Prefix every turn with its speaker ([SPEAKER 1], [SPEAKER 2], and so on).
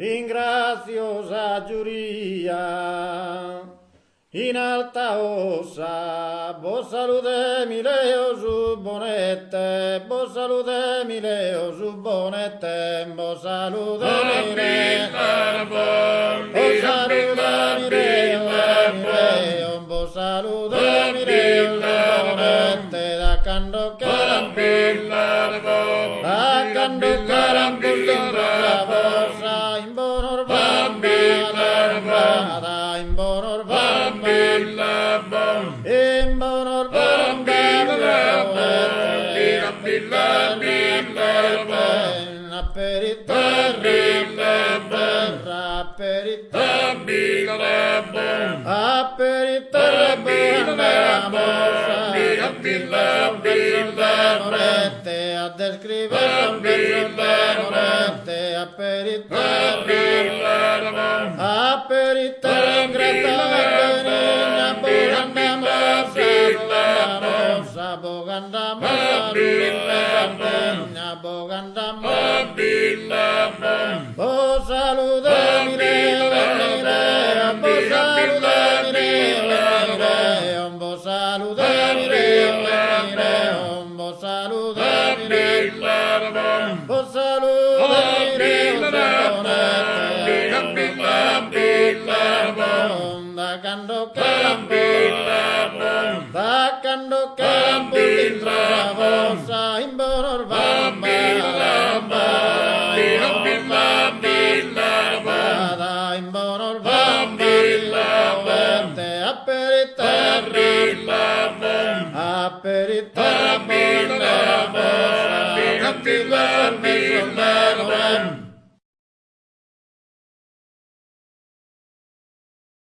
[SPEAKER 1] Ringrazio sa giuria in alta ossa, bos salude mi leo su bonete, bos salude mi leo su bonete, bos salude mi leo, bos salude mi leo, mi leo, bos salude mi leo su bonete, da cando che da cando ch'eran dintro sa fossa, in Bonorva, in Bonorva, in Bonorva, a per terra, a per terra, a per terra, a descriver a per terra, a per terra, ingrata benigna, bogandamos, bogandamos, bogandamos, Bos salude mi leo, mi leo, bos salude mi leo, mi leo, bos salude mi leo, mi leo, bos salude mi leo, bos salude mi leo, da cando ch'eran da cando ch'eran dintro sa fossa in Bonorva, in Bonorva, a per terra, a per terra,